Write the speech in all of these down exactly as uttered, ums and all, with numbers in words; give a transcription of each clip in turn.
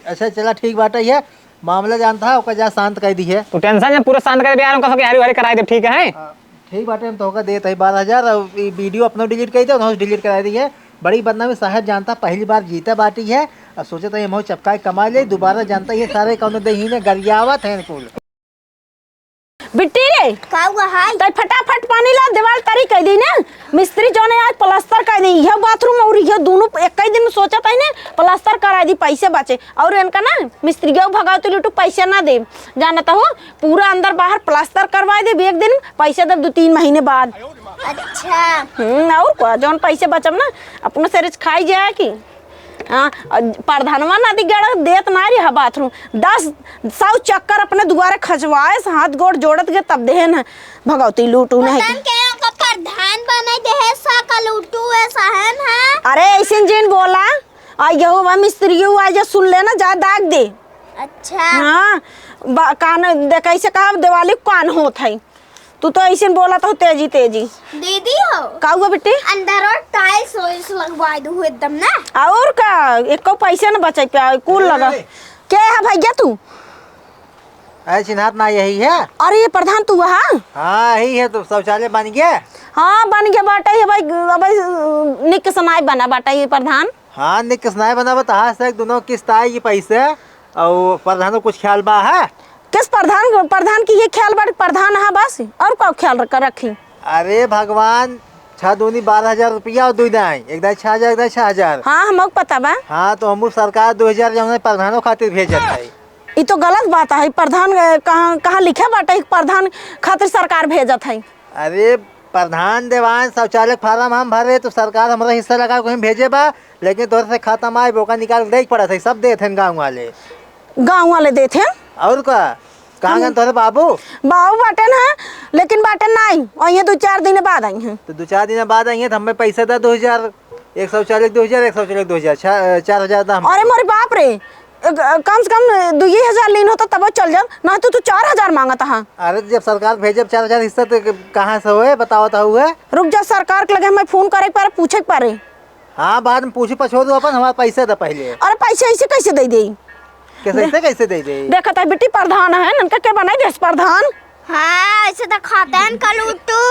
अच्छा, चला, ठीक बाटे, ये मामला जानता है, ओका जा शांत कर दी है। तू tension में पूरा शांत कर दे यार, उनका सबके हारी हारी कराई दे, ठीक है? हाँ, ठीक बाटे, हम तोहका देत हई बारह हजार, और ई video अपनो delete कर दे, उन्होंने delete कराई दी है। बड़ी बदनामी साहेब जानता, पहली बार जीता बाटी है, अब सोचत है, हम चपकाए कमा ले, दोबारा जानता, ये सारे कौनो देही ने गरियावत हैं कुल। बिट्टी रे, का हुआ है? तै फटाफट पानी ला, दीवार तरी कह दी ना। मिस्त्री जौन है आज प्लास्टर कह दी, यह बाथरूम और यह दोनों एक ही दिन में सोचत है ना, प्लास्टर करा दी, पैसे बचे। और इनका ना मिस्त्री के भगावती लूटू पैसे ना दे, जानत हो, पूरा अंदर बाहर प्लास्टर करवा दे एक दिन में, पैसे दे दो तीन महीने बाद। अच्छा। हम्म, और का, जौन पैसे बचब ना, अपना से रिच खाई जाए कि हाँ, अ, प्रधानवा नदी गड़ देत ना रही बाथरूम, दस सौ चक्कर अपने दुआरे खचवाए, हाथ गोड़ जोड़त के तब देहन है। भगवती लूटू नहीं। पता न के ओकर प्रधान बने देहे सा कलूटू है सहन है। अरे ऐसे जिन बोला, आ यहू बा मिस्त्री यहू आ जा सुन लेना, जा दाग दे। अच्छा। हाँ, बा-, कान दे कैसे कहा दिवाली कान होत है। तू तो ऐसे बोलत हो तेजी तेजी। दीदी हो। का हुआ बिट्टी? अंदर और tiles वाइल्स लगवा दू एकदम ना। और का, एको पैसा न बचाई पे, कुल लगा। अरे। के है भैया तू? अरे चिन्हात ना यही है। अरे ये प्रधान तू वहाँ? हाँ, यही है तो शौचालय बन गया। हाँ, बन गया बाटा ये भाई, अब निक सनाय बना बाटा ये प्रधान। हाँ, निक सनाय बना बता, आज तक दोनों किस्त आएगी पैसे और प्रधान को कुछ ख्याल बा है? किस प्रधान, प्रधान की ये ख्याल बाटे, प्रधान हा बस, और का ख्याल रख, रखी? अरे भगवान, छह दूनी बारह हजार रुपया और दुई दाई, एक दाई छह हजार, एक दाई छह हजार। हाँ, हमको पता बा। हाँ, तो हमू सरकार दो हजार जौन है प्रधानों खातिर भेजत है। ई तो गलत बात है, प्रधान, अ, कहाँ, कहाँ लिखे बाटे कि प्रधान खातिर सरकार भेजत है? अरे प्रधान देवान शौचालय फार्म हम भरे तो सरकार हमरा हिस्सा लगा के भेजे बा, लेकिन तोहरे से खाता में आए ओका निकाल के दे के पड़त है, सब देत हैं गाँव वाले। गाँव वाले देत हैं? और का? कहाँ हम गन तोहरे बाबू? बाबू बाटे ना, लेकिन बाटे नाई, और ये दो चार दिन बाद आई हैं। तो दो चार दिन बाद आई हैं तो हमें पैसा दे दो हजार, एक शौचालय दो हजार, एक शौचालय दो हजार, छा-, चार हजार दा हम। अरे मोरे बाप रे, एक, कम से कम दुई हजार लीन होता तब चल जाओ, ना तो तू चार हजार मांगत हा। अरे तो जब सरकार भेजे चार हजार हिस्सा तो कहाँ से होए बताओ तो हुए? रुक जा, सरकार के लगे हमें फोन करे के पड़े, पूछे के पड़े। हाँ, बाद में पूछी पछोर दो अपन, हमारा पैसा दे पहले। अरे पैसे ऐसे कैसे दे दे? कैसे, ऐसे कैसे दे दे? देखत है बिट्टी प्रधान है, इनका के बनाई देस प्रधान? हाँ, ऐसे तो खाते हैं कलूटू।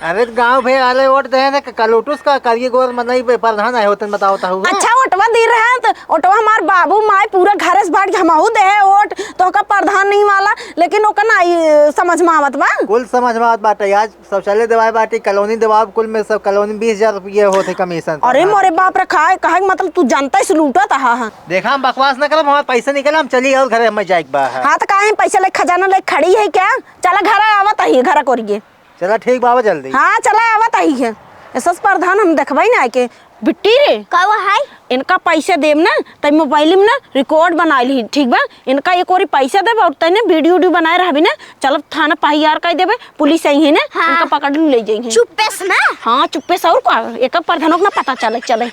अरे तो गाँव भे वाले वोट दे हैं, कलूटूस का करिए गोर मनई पे प्रधान आए होते हैं, बताओ तो हुआ। अच्छा, वोटवा दी रहे तो वोटवा हमार बाबू माई पूरा घर से बांट के हमहू दे है वोट, तो का प्रधान नहीं वाला, लेकिन ओका ना ई समझ में आवत बा। कुल समझ में आवत बाटे, आज शौचालय देवाए बाटी, कॉलोनी देवाब, कुल में सब कॉलोनी बीस हजार रुपये होत है कमीशन। अरे हाँ। मोरे बाप रे, खाए, कहे के मतलब तू जनता से लूटत हा, हाँ। देखा, हम बकवास ना करब, हमारे पैसा निकले, हम चली और घरे हमें जाए के बा है। हाँ, तो काहे पैसा ले खजाना ले खड़ी है क्या? चला घर आवत ही, घर कोरिए। चला ठीक बाबा, जल्दी। हाँ, चला आवत ही है। ऐसा प्रधान हम देखबे ना के बिट्टी रे। का हुआ है? इनका पैसा देब ना, तब मोबाइल में ना रिकॉर्ड बना ली, ठीक बा? इनका एक ओरी पैसा देब और तैने वीडियो उडियो बनाए रहबी ना, चलब थाना पहियार कर देबे, पुलिस आई है ना, हाँ। इनका पकड़ ले जाई है। चुप्पे से ना? हाँ, चुप्पे से, और का? एक प्रधानों को ना पता चले, चले।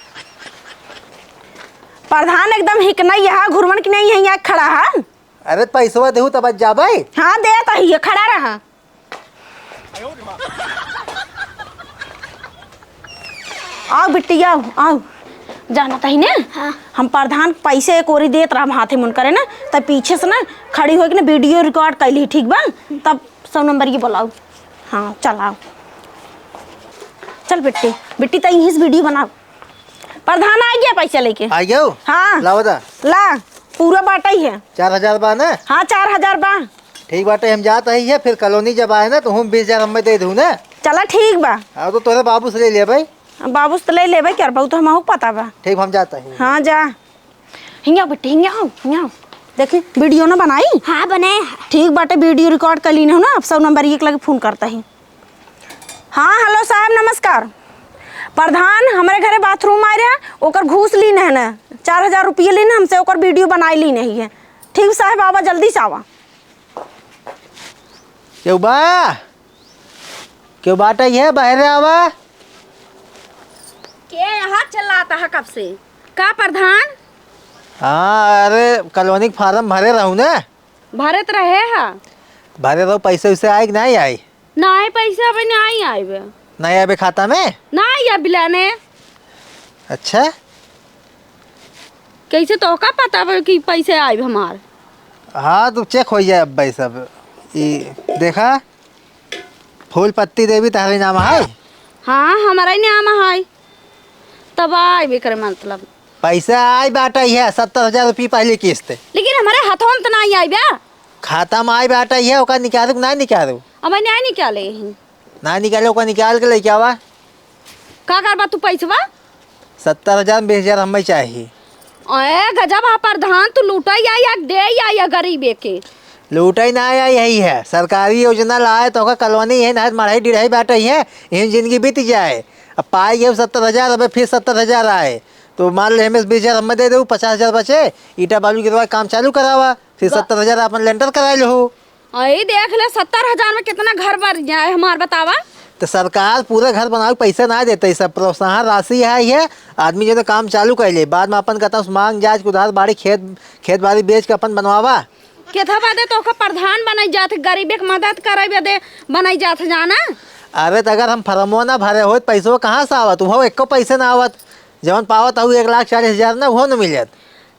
प्रधान एकदम हिक नहीं यहाँ घुरमन की नहीं है, यहाँ खड़ा है। अरे पैसवा देहू तब जाबे। हाँ, देत ही है, खड़ा रहा। आओ बिट्टी, आओ, आओ। जानत ही ने, हाँ। हम प्रधान पैसे एक ओरी देत रहब हाथे मुन करे ना, तब पीछे से ना खड़ी होके ना वीडियो रिकॉर्ड कर ली, ठीक बा? तब सौ नंबर ये बोलाओ। हाँ, चल आओ। चल बिट्टी, बिट्टी तई यहीं से वीडियो बनाओ। प्रधान आ गया पैसा लेके। आ गयो? हाँ। लाओ दा। ला, पूरा बाटा ही है। चार हजार बा ना? हाँ, चार हजार बा। ठीक बाटे, हम जात ही है, फिर कॉलोनी जब आए ना, तो हम बीस हजार हमें दे दू ना। चला, ठीक बा। हाँ, तो तोरे बाबू से ले लिया भाई। बाबू से ले लेबे कर, बहुत हमहू पता बा। ठीक, हम जात ही। हाँ, जा। हियाँ बेटी, हियाँ आओ, हियाँ आओ। देखी, वीडियो ना बनाई? हाँ, बने। ठीक बाटे, वीडियो रिकॉर्ड कर ली ना, अब सौ नंबर एक लगे फोन करता ही। हाँ, हेलो साहब, नमस्कार। प्रधान, हमरे घरे बाथरूम आए रहा, ओकर घूस ली नहीं ना, चार हजार रुपये ली ना हमसे, ओकर वीडियो बनाई ली नहीं है। ठीक साहब, आवा, जल्दी से आवा। केहू बा? केहू बाटे ये? बहरे आवा। के यहाँ चिल्लाता है कब से? का प्रधान? हाँ, अरे, कॉलोनी के फार्म भरे रहू ना? भरत रहे हा। भरे रहो, पैसे वैसे आए कि नहीं आए? नहीं, पैसे अबे नहीं आए बे। नहीं आए बे खाता में? नहीं आए बिलाने। अच्छा, कैसे तोहका पता बा कि पैसे आइब हमार? हाँ, तो check होइ जाए अब भाई सब। ई देखा, फूल पत्ती देवी तहरे नाम है? हाँ, हमारा ही नाम है। तब आइबे करे मतलब। पैसा आई बाटइ है, सत्तर हजार रुपये पहली किस्त। लेकिन हमारे हाथों में तो नहीं आई बा। खाता में आई बाटइ है, ओका निकालू कि ना निकालू? अब नहीं निकाले ही। ना निकाले, ओका निकाल के लेके आवा। का करबा तू पैसवा? सत्तर हजार में बीस हजार हमें चाही। ए गजब है प्रधान, तू लूटइ या, या दे या, या गरीबे के। लूटइ ना आया यही है, सरकारी योजना लाए तो ओका कॉलोनी है ना, मढ़ई डिढ़ई बाटइ है, यही जिंदगी बीत जाए। अब पाए गए सत्तर हजार, अब फिर सत्तर हजार आए, तो मान ले हमें बीस हजार हमें दे दो, पचास हजार बचे, ईटा बालू गिरवा के काम चालू करावा, फिर बा- सत्तर हजार अपन लेंटर करा लो। अई देख ले, सत्तर हजार में कितना घर बन जाए हमार, बतावा। तो सरकार पूरा घर बनावे के पैसा ना देते, ई सब प्रोत्साहन राशि है, ये आदमी जो है काम चालू कर ले, बाद में अपन कहता उस मांग जांच के उधार बाड़ी खेत, खेत बाड़ी बेच के अपन बनवावा। केथा बदे तो ओकर प्रधान बनाई जात है, गरीबे के मदद करे बदे बनाई जात है, जाना। अरे तो अगर हम फॉर्मो ना भरे होत, पैसो कहाँ से आवत? वो एको पैसे ना आवत, जवन पावत हऊ एक लाख चालीस हजार ना, वो न मिलत।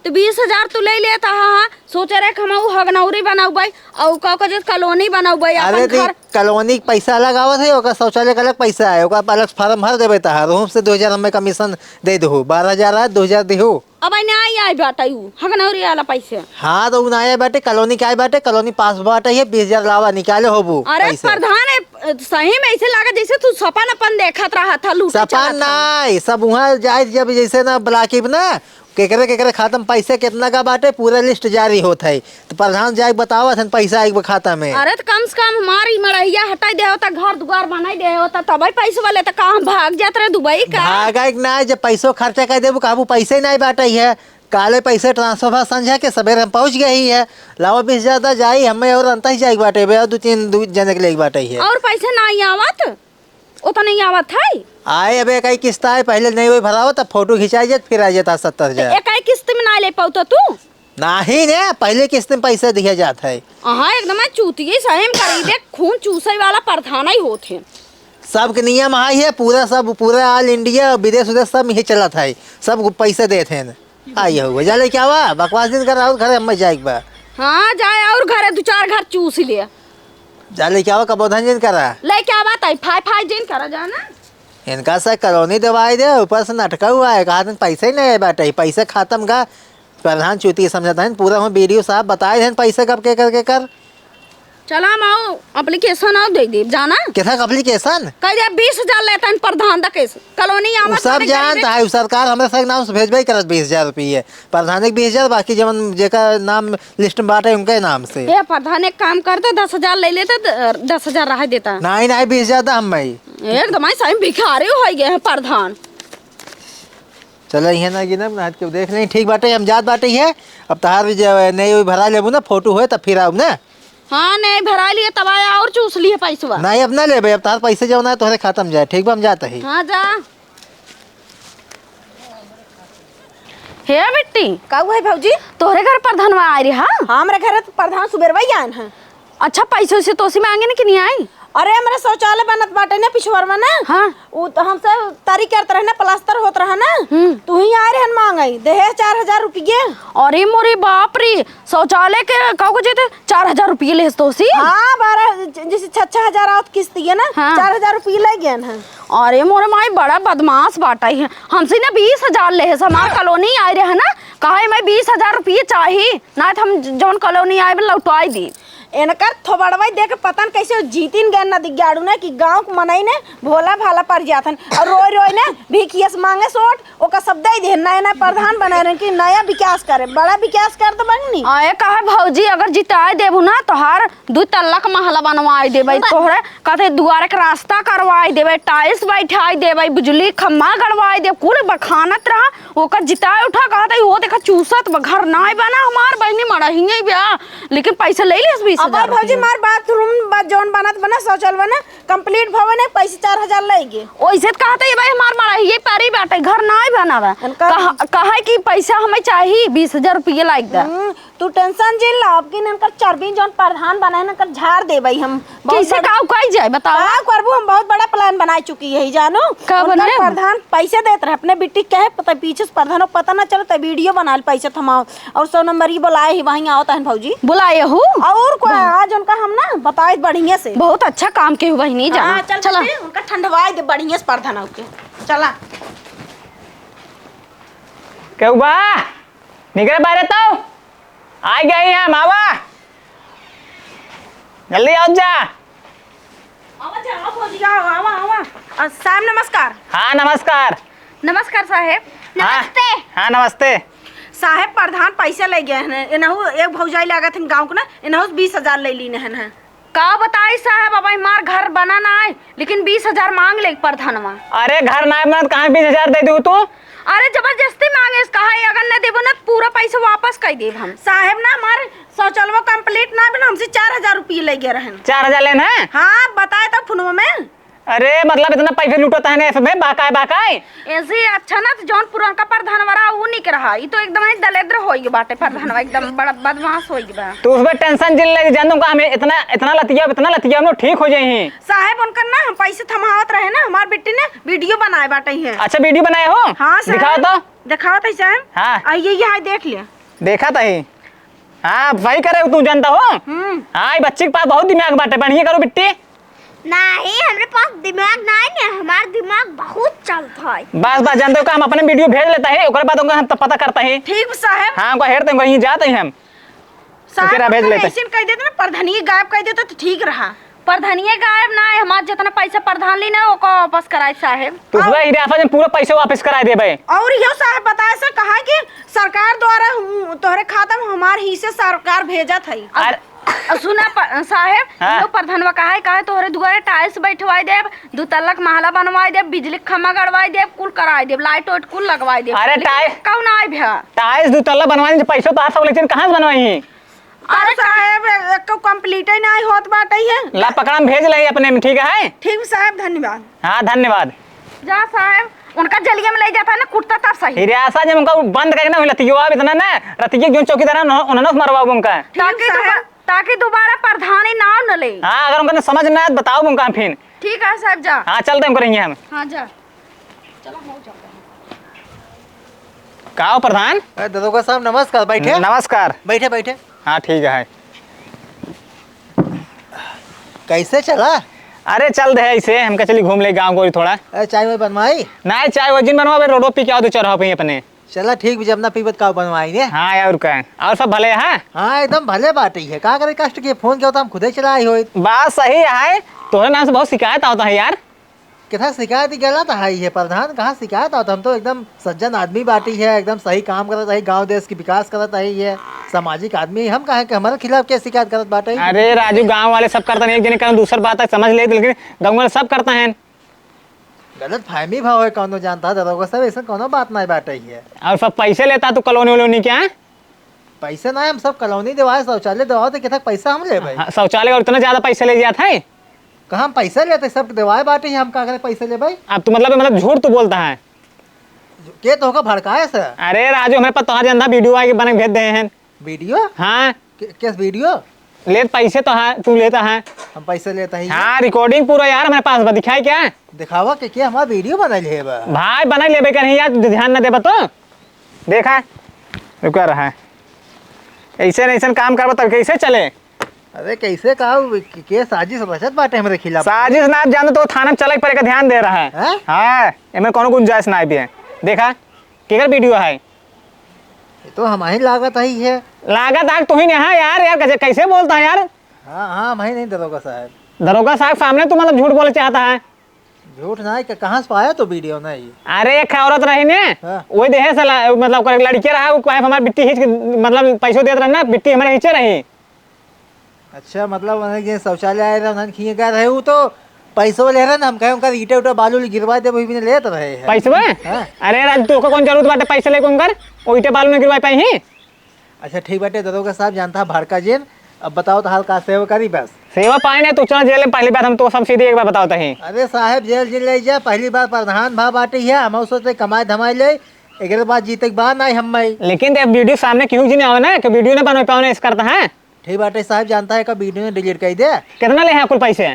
तो बीस हजार तू ले लेता, हाँ, हाँ, सोचे रहे कि हम ऊ हगनौरी बनाउबै, और का, का जे कॉलोनी बनाउबै, अरे अपन दी, घर। कॉलोनी के पैसा अलग आवत है, ओकर शौचालय का अलग पैसा है, ओकर अलग फॉर्म भर देबे तहार, ओहम से दो हजार हमें कमीशन दे दहू, बारह हजार आ, दो हजार देहू। अब नहीं आई बाटे ऊ हगनौरी वाला पैसे। हाँ, तो ऊ ना आए बाटे, कॉलोनी के आए बाटे, कॉलोनी पास बाटे, ये बीस हजार लावा, निकाले होबू अरे पैसे। प्रधान, ए, सही में ऐसे लागत जैसे तू सपन अपन देखत रहा था, लूटे सपन चलत रहा। नहीं, सब वहाँ जाए जब जैसे ना ब्लॉक ना, केकरे केकरे खाता में पैसे कितना का बाटे, पूरा लिस्ट जारी होत है। तो प्रधान जाए बतावत हन पैसा आइब खाता में। अरे तो कम से कम हमारी मड़हिया हटाई दे होता, घर दुआर बनाई दे होता, तबे पैसवा लेता। का हम भाग जात रहे दुबई का? भागा के ना, जब पैसो खर्चा कर देबू, कहबू पैसे ही नहीं बाटे है। काले पैसे ट्रांसफर भा संझा के, सवेरे हम पहुँच गए ही है। लावा बीस हजार दा जाई, हमें और अंत ही जाए के बाटे बे, दो तीन, दो जने के लिए बाटे है। और पैसे नहीं आवत? ओतने ही आवत है? आए, अबे एकाई किस्त आए, पहले नहीं वही भराओ, तब फोटो खिंचाई जात, फिर आ जाता सत्तर हजार। एकाई किस्त में ना ले पाऊ तो तू? नाही ने, पहले किस्त में पैसा दिया जात है। हाँ, एकदम चूतिए सही में गरीबे खून चूसे वाला प्रधान ही होत है। सबके नियम हाई है, पूरा सब, पूरा ऑल इंडिया, विदेश उदेश सब में यही चलत है, सब पैसा देत हैं। आई हुआ, जा लेके आवा, बकवास जिन कर, और घरे हमें जाए के बा। हाँ, जाए और घरे दो चार घर चूस ले। जा लेके आवा, कबो धन जिन करा। लेके आवा, ताई फाई फाई जिन करा, जाना। इनका से कॉलोनी दवाई दे, ऊपर से नटका हुआ है, कहा दिन पैसे ही नहीं आए बाटे, पैसे खत्म का। प्रधान चूतिया समझत हैं, पूरा हम बीडीओ साहब बताए हैं पैसे कब के कर, के कर। चला हम आओ, एप्लीकेशन आओ दे दे, जाना। कैसा एप्लीकेशन? कह दे, बीस हजार लेता है प्रधान दा केस, कॉलोनी उ आमद सब वाले जानत गरीबे है, उ सरकार हमरे सब नाम से भेजबे करत बीस हजार रुपये। प्रधान के बीस हजार, बाकी जवन जेकर नाम लिस्ट में बाटे उनके नाम से। ए प्रधान, एक काम करता, दस हजार ले लेता, द-, दस हजार रह देता। नहीं, नहीं, बीस हजार दा हम भाई। एकदम ही सही भिखारी हो गए हैं प्रधान। चला, इहे ना गिनब, ना के देख लें, ठीक बाटे, हम जात बाटे है। अब तहार भी जब नहीं हुई भरा लेबू ना, फोटो होए, तब फिर आऊ ना। हाँ, नहीं भरा लिए, तब आया और चूस लिए पैसवा। नहीं, अब ना लेबे, अब तहार पैसे जवन है, तोहरे खाता में जाए, ठीक बा, हम जात ही। हाँ, जा। हे बिट्टी। का हुआ है भौजी? तोहरे घर प्रधानवा आए रहे, हाँ? हाँ, हमरे घर तो प्रधान सुबेरवा ही आन है। अच्छा, पैसे वैसे तोसी मांगे न कि नहीं आई? अरे, हमरा शौचालय बनत बाटे ना पिछुआर में ना। हाँ। उ तो हमसे तरी करत रहे ना, प्लास्टर होत रहा ना। हम्म। तू ही आए रहन मांगे, देहे चार हजार रुपये। अरे मोरे बाप रे, शौचालय के का को जेते चार हजार रुपये लेस तोसी? हाँ, बारह, ज-, जैसे छह, छह हजार आवत किस्त ये ना, हाँ। चार हजार रुपये ले गए हैं। अरे मोरे माई, बड़ा बदमाश बाटा है। हमसे ना बीस हजार लेस, हमार कॉलोनी आए रहे ना, कहा मैं बीस हजार रुपये चाही, ना तो हम ज-, जौन कॉलोनी आए बे लौटाई दी। इनकर थोबड़वा देख के पता न कैसे जीतिन गए नदिग्याड़ू ने कि गाँव के मनई ने भोला भाला पड़ जात हन और रोई रोई ने भीखियस मांगे सोट, ओका सब दे दे। नया नया प्रधान बना रहे कि नया विकास करे, बड़ा विकास कर तो बंगनी। आए कहे भौजी, अगर जिताए देबू ना तोहार दू तल्ला का महला बनवाई देबे, ब- तोहरे कहते दुआरे के रास्ता करवाई देबे, टाइल्स बैठाई देबे, बिजली खम्मा गड़वाई देबे, कुल बखानत रहा। ओकर जिताए उठा कहत है, "वो देखा चूसत बा, घर नाय बना हमार बहिनी मड़हिए बा।" लेकिन पैसा ले लिहस बीस हजार अब भौजी रुपया। मार बाथरूम बा, जौन बनत बना, शौचालय बना, complete भवन है, पैसे चार हजार ले गे। ओइसे त कहत है, "ये भाई हमार मड़हिए परी बाटे, घर नाय बना बा।" उनका कहा, कहा है कि पैसा हमें चाही, बीस हजार रुपया लाइक दा। हम्म, तू tension जिन ला, अब की इनकर चर्बी जौन प्रधान बना है, इनकर झाड़ देबई हम। बहुत कैसे बड़ा का उकाई जाए, बताओ। का करबू, हम बहुत बड़ा plan बना चुकी है, जानो। का उनकर बने? प्रधान पैसे देत रहे, अपने बिट्टी कहे, पता, पीछे से प्रधान को पता ना चले, तो video बना ले, पैसे थमाओ। और सौ नंबर ही बुलाए ही, वहीं आवत हन भौजी। बुलाए हूँ? और को आज उनका हम ना बताए बढ़िया से। बहुत अच्छा काम के हुआ ही नहीं जाना। हाँ, चल चला। बेटी, उनका ठंडवाए दे बढ़िया से प्रधान होके। चला। केहू बा? निकरे बाहरे तो। आ गई हम, आवा। जल्दी आओ जा। आवा जा, आवा भौजी, आवा, आवा, आवा। अ, साहब नमस्कार। हाँ, नमस्कार। नमस्कार साहेब। हाँ, नमस्ते। हाँ, नमस्ते। साहेब, प्रधान पैसे ले गए हैं। इनहू एक भौजाई लागत है गाँव के ना, इनहू से बीस हजार ले लीन हैं। का बताई साहेब, अब हमार घर बना ना आए, लेकिन बीस हजार मांग ले प्रधानवा। अरे घर ना बनत, कहाँ बीस हजार दे दू तू? अरे जबरदस्ती मांगे, कहा है, अगर न देबो ना, पूरा पैसा वापस कर देब हम। साहेब ना, हमार शौचालय complete ना बना, हमसे चार हजार रुपये ले गए रहन। चार हजार लेन है? हाँ, बताए तो फोनवा में। अरे मतलब इतना पैसे लूटत है ना इसमें, बाकाय बाकाय। ऐसे ही अच्छा ना, तो जौन पुरनका प्रधानवा रहा, ऊ निक रहा। ई तो एकदम ही दलेद्र होई गए बाटे प्रधानवा, एकदम बड़ा बदमाश होई गए बा। तू उसमें tension जिन ले, जान दूंगा हमें इतना, इतना लतिया, इतना लतिया हम लोग ठीक हो जाए ही। साहेब, उनकर ना हम पैसे थमावत रहे ना, हमार बिट्टी ने video बनाए बाटे ही है। अच्छा, video बनाए हो? हाँ, साहेब। दिखाओ तो। दिखाओ तो, साहेब। हाँ। आ, ये, ये है, देख लिया। देखा तही। हाँ, सही करे तू, जानता हो। हम्म। हाँ, ये बच्ची के पास बहुत दिमाग बाटे, बढ़िया करो बिट्टी। नहीं, हमरे पास दिमाग नहीं है, हमार दिमाग बहुत चलता है। बस, बस, जानते हो का, हम अपने video भेज लेता है, ओकरे बाद उनका हम तब पता करता है। ठीक बा साहेब। हाँ, उनका हेरते हैं, वहीं जाते हैं हम। साहेब, ओकरा भेज उनका लेते। ऐसे कह देते ना, प्रधानिये गायब कह देते तो ठीक रहा। प्रधानिये गायब ना है, हमार जितना पैसा प्रधान ली ना, ओका वापस कराए साहेब। तो हुआ हीरा आफा जन पूरा पैसा वापस कराए देबे। और यो साहेब बताए से कहा कि सरकार द्वारा हूँ, तोहरे खाता में हमार हिस्से सरकार भेजत है। अरे, अ, सुना प-, साहेब, हाँ। यो प्रधानवा कहा है, कहा है, तोहरे दुआरे tiles बैठवाई देब, दू तल्ला के महला बनवाई देब, बिजली के खम्मा गड़वाई देब, कुल कराई देब, light वाइट कुल लगवाई देब। अरे, लेकिन टाइ-, कौन आए भ्या? Tiles दू तल्ला बनवाई, पैसा तो आप सब लेकिन कहाँ से बनवाई है? अरे साहेब, एक तो complete ही नहीं होत बाटे है। ला पकड़ा, हम भेज ले अपने में, ठीक है? ठीक साहेब, धन्यवाद। हाँ, धन्यवाद। जा साहेब, उनका जलिया में ले जाता है ना, कुटता तब सही। हिरासा जब उनका बंद करके ना हुई लतियो, अब इतना ना, रतिये जो चौकीदार है, उन्होंने, उन्होंने मरवाओ उनका। ताकि साहेब। दोबा-, ताकि दोबारा प्रधानी नाव न ले। हाँ, अगर उनका समझ ना आए, बताओ उनका फिर। ठीक है साहेब, जा। हाँ, चलते हैं, करेंगे हम। हाँ, जा। चलो, हम जाते हैं। का हो प्रधान? अरे, दरोगा साहब, नमस्कार, बैठे। नमस्कार। बैठे, बैठे। हाँ, ठीक है। कैसे चला? अरे, चल दे ऐसे, हमका चली घूम ले गाँव गोरी थोड़ा। अरे, चाय वाय बनवाई? नहीं, चाय वाय जिन बनवावे, रोडो पी के आओ तो चौराहा पे ही अपने। चला, ठीक, जब ना पीबत का बनवाई ने। हाँ यार, का? और सब भले है? हाँ, एकदम भले बाटे है। का करे, कष्ट के फोन किया होता, हम खुदे चला आई होई। बात सही है, तोहरे नाम से बहुत शिकायत आवता है यार। कितना शिकायत ही गलत है ये प्रधान, कहाँ शिकायत आवता? हम तो एकदम सज्जन आदमी बाटी है, एकदम सही काम करत है, गांव देश के विकास करत है, ये सामाजिक आदमी, हम कहे कि हमारे खिलाफ क्या शिकायत करत बाटे? अरे राजू, गांव वाले सब करता नहीं, एक जने करन, दूसर बात है, समझ ले, लेकिन गांव वाले सब करता है। गलत फहमी भाव है, कौनो जानता दरोगा साहब, ऐसा कौनो बात नहीं बाटे है। और सब पैसे लेता तू कॉलोनी वोलोनी क्या? पैसे ना, हम सब कॉलोनी देवाए, शौचालय देवाओ, तो कितना पैसा हम लेबे? हाँ, शौचालय और इतना ज्यादा पैसा ले जात है? कहाँ हम पैसा लेते, सब देवाए बाटे ही, हम का करे पैसे लेबे? अब तू मतलब, मतलब झूठ तू बोलता है। के तोहका भड़काए से? अरे राजू, हमरे पास तोहार जनता वीडियो आके बना के भेज दे हैं। वीडियो? हाँ। के-, केस वीडियो? लेत पैसे तो है, तू लेता है। हम पैसे लेता ही। हाँ, recording पूरा यार हमरे पास बा, दिखाई क्या? दिखावा के, के हमार वीडियो बनाई ले बा? भाई, बनाई लेबे करही यार, तू ध्यान ना देबा तो। देखा, रुका रहा है। ऐसे न ऐसे काम करबा तब कैसे चले? अरे कैसे का, के, के साजिश रचत बाटे हमरे खिलाफ? साजिश ना जानो तो थाना में चले के पड़े का ध्यान दे रहा है। हैं? हाँ, एमे कोनो गुंजाइश ना भी है। देखा, केकर वीडियो है? ये तो हमारी लागत आई है। लागत आग तू ही नहीं, हाँ यार, यार कैसे, कैसे बोलता है यार? हाँ, हाँ, हम ही नहीं दरोगा साहब। दरोगा साहब सामने तू मतलब झूठ बोले चाहता है? झूठ नहीं, क-, कहाँ से पाया तो वीडियो नहीं? अरे एक औरत रही ने, हाँ। वही देहे से ला-, मतलब ओकर एक लड़के रहा, वो कहे हमार बिट्टी हिच के, मतलब पैसों देत रहे ना, बिट्टी हमारे हिचे रही। अच्छा, मतलब उन्हें जे शौचालय आए रहे, उन्हें खिए गए रहे, वो तो पैसों ले रहे ना, हम कहे उनका ईंटे उटे बालू गिरवा दे, वही भी लेत रहे हैं। पैसवा? हाँ। अरे राज, तू को कौन जरूरत बाटे पैसे लेके उनकर? वो ईंटे बालू में गिरवा पाई ही? अच्छा ठीक बाटे दरोगा साहब, जानता है भड़का जिन, अब बताओ तो हाल का सेवा करी बस। सेवा पाए नहीं तो चल जेल में, पहली बात हम तो सब सीधे एक बार बताओ तही। अरे साहब जेल जेल ले जा, पहली बार प्रधान भा बाटे है, हम सोचते कमाए धमाए ले, एकरे बाद जीते के बाद ना हम भाई। लेकिन देख, वीडियो सामने क्यों जी नहीं आवे ना, कि वीडियो ना बनवे पावे ना, इस करता है। ठीक बाटे साहब, जानता है का वीडियो ने डिलीट कर दे। कितना ले हैं कुल पैसे?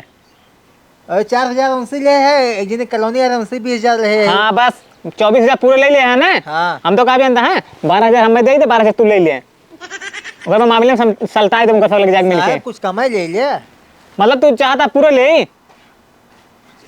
अरे, चार हजार उनसे ले है, एक जने कॉलोनी आ रहे, उनसे बीस हजार ले है। हाँ, बस चौबीस हजार पूरे ले ले है ना। हाँ। हम तो का भी जानता है, बारह हजार हमें दे दे, बारह हजार तू ले ले। ओकर मामले में सम-, सलटाए दे उनका सब लग जाके मिलके। साहब, कुछ कमाई ले ले। मतलब, तू चाहता पूरा ले?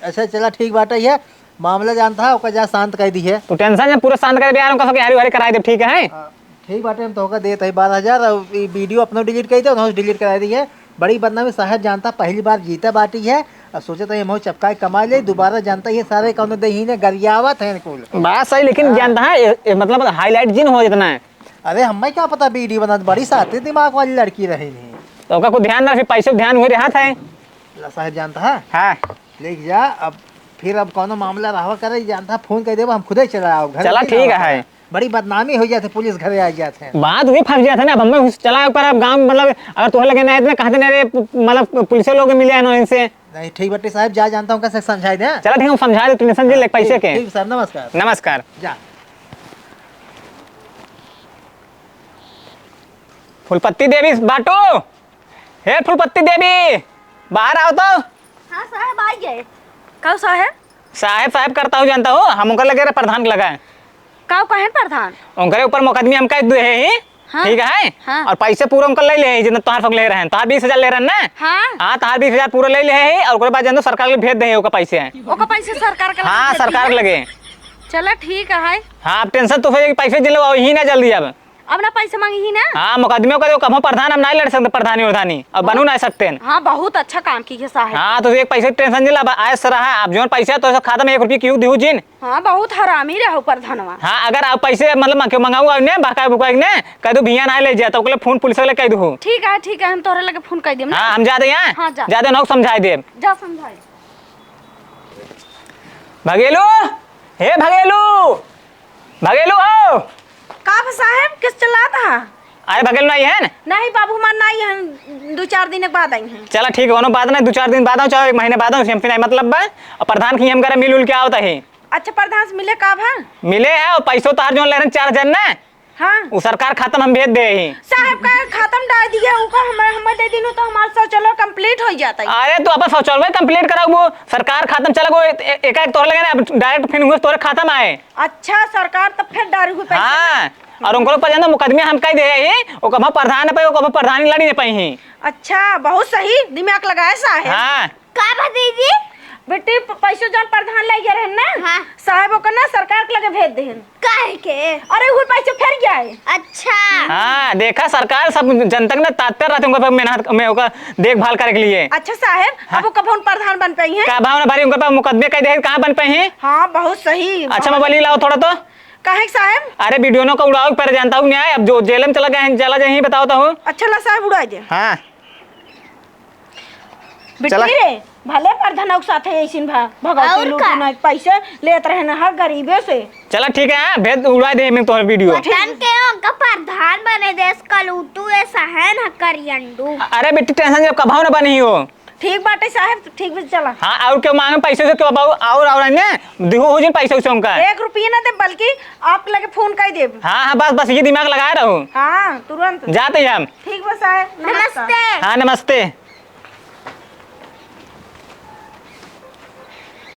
अच्छा, चला, ठीक बाटे, ये मामला जानता है, ओकर जा शांत कर दी है। तू टेंशन जन पूरा शांत कर दे यार, उनका सबके हारी वारी कराए दे, ठीक है? हाँ, ठीक बाटे, हम तोहका देत है बारह हजार, और ई वीडियो अपना डिलीट कर दे, उन्होंने डिलीट कराए दी है। बड़ी बदनामी साहब जानता, पहली बार जीता बाटी है, और सोचत है हम चपकाए कमा ले, दोबारा जानता ये सारे कौन दे ही ने गरियावत है कुल। बात सही, लेकिन हाँ। जानता है, ए, ए, मतलब, हाईलाइट जिन हो जितना है। अरे, हमें क्या पता, वीडियो बना, बड़ी साथी दिमाग वाली लड़की रही नहीं। तो ओका कुछ ध्यान ना, फिर पैसे पे ध्यान हुए रहत है। ला साहब जानता है? हाँ। लेके जा, अब फिर अब कौनो मामला रहवा करे, जानता है, फोन कर देबो, हम खुदे चला आओ घर चला, में ठीक है। बड़ी बदनामी हो जाते, पुलिस घरे आ जाते हैं। बात वही फंस जाते ना, अब हमें उस चला पर अब गाँव, मतलब, अगर तोहरे लगे ना इतने कहते ना रे, मतलब, पुलिस लोग मिले हैं ना इनसे। नहीं, ठीक बट्टी साहब, जा जानता हूँ, कैसे समझाई दे। चला, ठीक है, हम समझा दे, टेंशन जी ले हाँ, पैसे ठीक, के। ठीक सर, नमस्कार। नमस्कार। जा। फूलपत्ती देवी बाटू, हे फूलपत्ती देवी, बाहर आओ तो। हाँ साहब, आ गए। का साहब? साहब, साहब करता हूँ, जानता हो, हम उनका लगे रहे, प्रधान के लगा है। का कहेन प्रधान? उनकरे ऊपर मुकदमी हम कह दे ही, हाँ। ठीक है? हाँ। और पैसे पूरे उनका ले ले ही, जितना तोहार फक ले रहे हैं, तोहार बीस हजार ले रहे हैं ना? हाँ। हाँ, तोहार बीस हजार पूरे ले ले ही, और ओकरे बाद जानता सरकार के भेज दे ही ओकर पैसे। ओकर पैसे सरकार के हाँ, लगे सरकार के भेज दे? लगे। चला ठीक है। हाँ, आप टेंशन तो हो जाएगी, पैसे दिलो, और ही ना जल्दी अब। अब ना पैसे मांगी ही ना? हाँ, मुकदमे करे, कभो प्रधान हम नहीं लड़ सकते, प्रधानी उरधानी, अब हाँ। बनू नहीं सकते हैं। हाँ, बहुत अच्छा काम की है साहब। हाँ, तो एक पैसे की टेंशन नहीं ला, आए से रहा, आप जोन पैसे तो खाता में एक रुपये क्यों दिहू जिन? हाँ, बहुत हरामी रहो प्रधानवा। हाँ, अगर आप पैसे मतलब मांगे, मंगाऊ ने, बहका बुका ने, कह दो भैया ना ले जाता, ओकले फोन पुलिस वाले कह दो। ठीक है, ठीक है, हम तोहरे लगे फोन कर देम ना। हाँ, हम जाते हैं। हाँ, जा। जाते नौक समझाई देब। जा समझाई। भगेलू, हे भगेलू, भगेलू हो। का बा साहेब, किस चिल्लात हा? अरे भगेलू नहीं है ना? नहीं बाबू, हमार नहीं है, दो चार दिन के बाद आई हैं। चला ठीक है, कोनो बात नहीं, दो चार दिन बाद आओ, चाहे एक महीने बाद आओ, हमसे नहीं मतलब बा। और प्रधान की हम करे मिल उल के आवत है। अच्छा, प्रधान से मिले का भा? मिले है, और पैसों तार जोन ले रहे हैं चार हजार ना, हाँ। उ सरकार खाता में हम भेज दे ही। साहब का खाता में डाल दिया, उका हमारे, हमें दे दिनु तो हमार शौचालय complete हो जाता है। अरे, तू अपन शौचालय complete कराऊ, वो सरकार खाता में चला गो, ए-, ए-, एकाएक तोहरे लगे ना, अब direct फिर हुए तोहरे खाता में आए। अच्छा, सरकार तब फिर डारू हुए पैसा हाँ, ना? और उनको ऊपर जाना मुकदमे हम कह दे ही, वो कब प्रधान पे, वो कब प्रधान लड़ी नहीं पाई ही। अच्छा, बहुत सही दिमाग लगाए साहब। हाँ। का बा दीदी? बेटी, प-, पैसो जौन प्रधान लइ गए रहन ना, हाँ। साहेब ओकर ना सरकार के लगे भेज देहन। काहे के? अरे, उहे पैसो फेर गए। अच्छा। हाँ, देखा, सरकार सब जनता के ना तात्तर रहते, उनका मेहनत में ओकर देखभाल करे के लिए। अच्छा साहेब, हाँ। अब वो कब हम प्रधान बन पाई हैं? का भाव ना भारी, उनका पास मुकदमे कह दे, कहाँ बन पाई हैं? हाँ, बहुत सही। अच्छा, मोबाइल लाओ थोड़ा तो। काहे के साहेब? अरे, वीडियो नो का उड़ाओ पर जानता हूँ न्याय, अब जो जेल में चला गए हैं, चला जाए, बताओ तो हूँ। अच्छा, ला साहेब, उड़ा दे। हाँ। बिट्टी चला। रे, भले प्रधानों के साथे ऐसिन भा-, भगवती और लूटू का? ना, पैसे लेत रहे ना हर गरीबे से। चला ठीक है, हाँ, भेज उड़ा दे मैं तोहर वीडियो। तन के ओका प्रधान बने देश का लूटू ए सहन ह करियंडू। अरे बिट्टी टेंशन जब कभाव ना बनी हो। ठीक बाटे साहेब, ठीक भी चला। हाँ, और क्यों मांगे पैसे से क्यों बाबू, और, और ने दिहो हो जिन पैसे से उनका। एक रुपये ना दे, बल्कि आप लगे फोन कर देब। हाँ, हाँ, बस, बस ये दिमाग लगाए रहो। हाँ, तुरंत। जाते ही हम। ठीक बा साहेब, नमस्कार। नमस्ते। हाँ, नमस्ते।